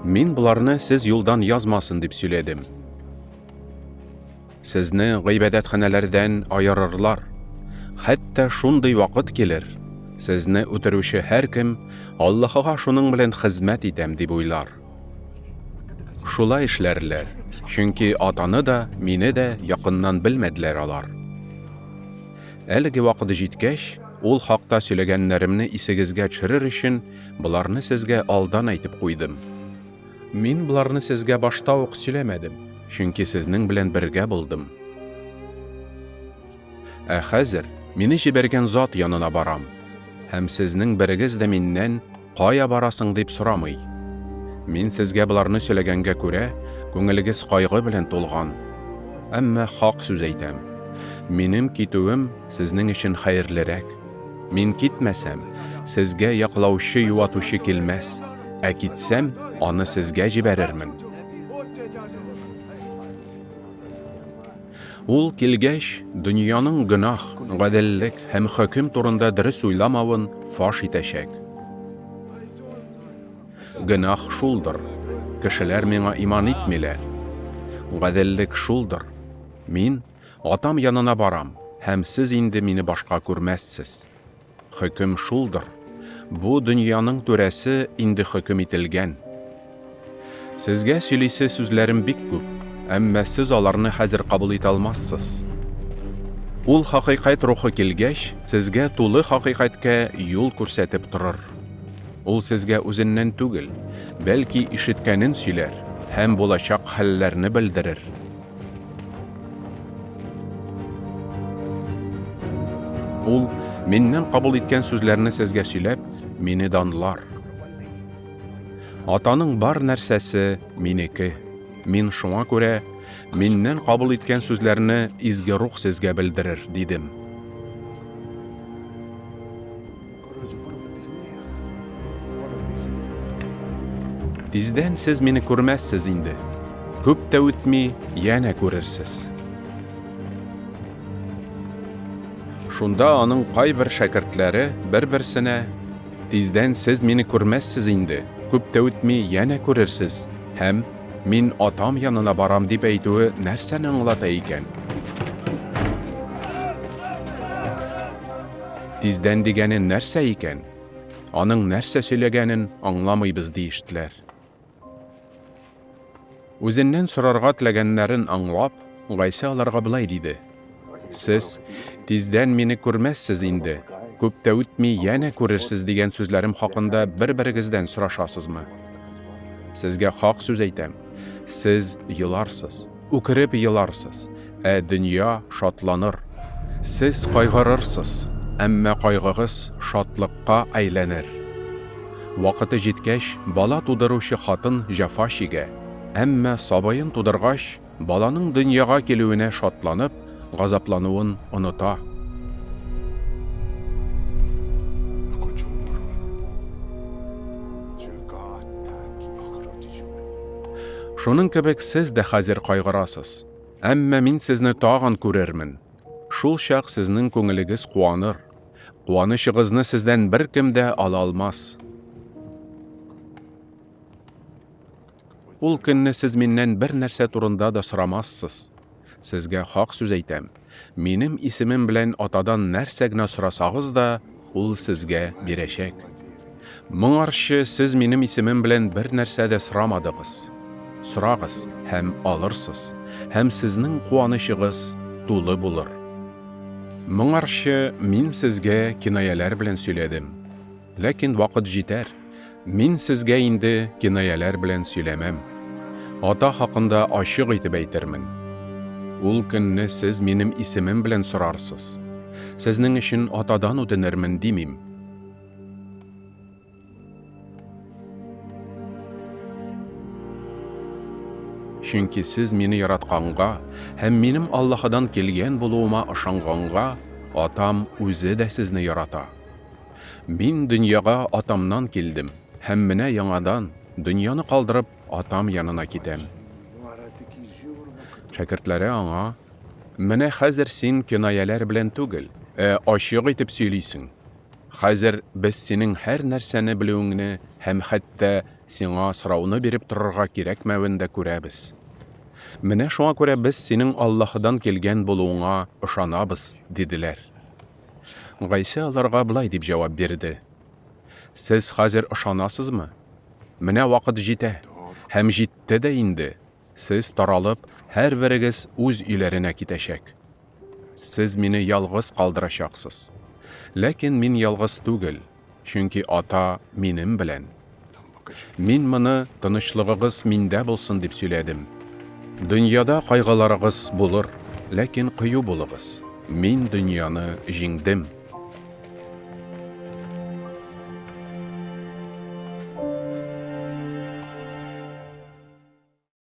Мин боларны сез юлдан язмасын дип сөйләдем. Сезне гыйбадәтханәләрдән аерырлар. Хәтта шундый вакыт килер, сезне үтерүче һәркем Аллаһыга шуның белән хезмәт итәм дип уйлар. Шулай эшләрләр, чөнки Атаны да, мине дә якыннан белмәделәр алар. Әлеге вакыт җиткәч, ул хакта сөйләгәннәремне исегезгә төшерер өчен, боларны сезгә алдан әйтеп куйдым. Мин боларны сезгә башта ук сөйләмәдем, чөнки сезнең белән бергә булдым. Ә хәзер мине җибәргән зат янына барам, һәм сезнең берегез дә миннән, Кая барасың, дип сорамый. Мин сезгә боларны сөйләгәнгә күрә, күңелегез кайгы белән тулган. Әмма хак сүз әйтәм. Минем китүем сезнең өчен хәерлерәк. Мин китмәсәм, сезгә яклаучы-юатучы килмәс, ә китсәм, аны сезгә җибәрермен. Ул килгәч, дөньяның гөнаһ, гаделлек һәм хөкем турында дөрес уйламавын фаш итәчәк. Гөнаһ шулдыр, кешеләр миңа иман итмиләр. Гаделлек шулдыр, мин Атам янына барам, һәм сез инде мине башка күрмәссез. Хөкем шулдыр, бу дөньяның түрәсе инде хөкем ителгән. Сезгә сөйлисе сүзләрем бик күп, әмма сез аларны хәзер кабул итә алмассыз. Ул хакыйкать рухы килгәч, сезгә тулы хакыйкатькә юл күрсәтеп торыр. Ул сезгә үзеннән түгел, бәлки ишеткәнен сөйләр һәм булачак хәлләрне белдерер. Ул, миннән кабул иткән сүзләрне сезгә сөйләп, мине данлар. Атаның бар нәрсәсе минеке. Мин шуңа күрә, миннән кабул иткән сүзләрне Изге Рух сезгә белдерер, дидем. Тиздән сез мине күрмәссез инде. Күп тә үтми, янә күрерсез. Шунда аның кайбер шәкертләре бер-берсенә, Тиздән сез мине күрмәссез инде, күп тә үтми, янә күрерсез һәм Мин Атам янына барам дип әйтүе нәрсәне аңлата икән? Тиздән дигәне нәрсә икән? Аның нәрсә сөйләгәнен аңламыйбыз, диештеләр. Үзеннән сорарга теләгәннәрен аңлап, Гайсә аларга болай диде: Сез тиздән мине күрмәссез инде, күп тә үтми янә күрерсез дигән сүзләрем хакында бер-берегездән сорашасызмы? Сезгә хак сүз әйтәм, сез еларсыз, үкереп еларсыз, ә дөнья шатланыр. Сез кайгырырсыз, әмма кайгыгыз шатлыкка әйләнер. Вакыты җиткәч, бала тудыручы хатын җәфа чигә, әмма сабыен тудыргач, баланың дөньяга килүенә шатланып, газаплануын оныта. Шуның кебек сез дә хәзер кайгырасыз. Әмма мин сезне тагын күрермен. Шул чак сезнең күңелегез куаныр. Куанычыгызны сездән беркем дә ала алмас. Ул көнне сез миннән бер нәрсә турында да сорамассыз. Сезгә хак сүз әйтәм, минем исемем белән Атадан нәрсә генә сорасагыз да, ул сезгә бирәчәк. Моңарчы сез минем исемем белән бер нәрсә дә сорамадыгыз. Сорагыз һәм алырсыз, һәм сезнең куанычыгыз тулы булыр. Моңарчы мин сезгә кинаяләр белән сөйләдем. Ләкин вакыт җитәр, мин сезгә инде кинаяләр белән сөйләмәм. Ата хакында ачык итеп әйтермен. Ул көнне сез минем исемем белән сорарсыз. Сезнең өчен Атадан үтенермен димим. Чөнки сез мине яратканга һәм минем Аллаһыдан килгән булуыма ышанганга, Атам үзе дә сезне ярата. Мин дөньяга Атамнан килдем һәм менә яңадан, дөньяны калдырып, Атам янына китәм. Шәкертләре аңа, Менә хәзер син кинаяләр белән түгел, ә ачык итеп сөйлисең. Хәзер без синең һәр нәрсәне белүеңне һәм хәтта. Сиңа сорауны биреп торырга кирәкмәвен дә күрәбез. Менә шуңа күрә без синең Аллаһыдан килгән булуыңа ышанабыз, диделәр. Гайсә аларга болай дип җавап бирде, Сез хәзер ышанасызмы? Менә вакыт җитә, һәм җитте дә инде, сез таралып, һәрберегез үз өйләренә китәчәк. Сез мине ялгыз калдырачаксыз. Ләкин мин ялгыз түгел, чөнки Ата минем белән. Мин моны тынычлыгыгыз миндә булсын дип сөйләдем. Дөньяда кайгыларыгыз булыр, ләкин кыю булыгыз, мин дөньяны җиңдем.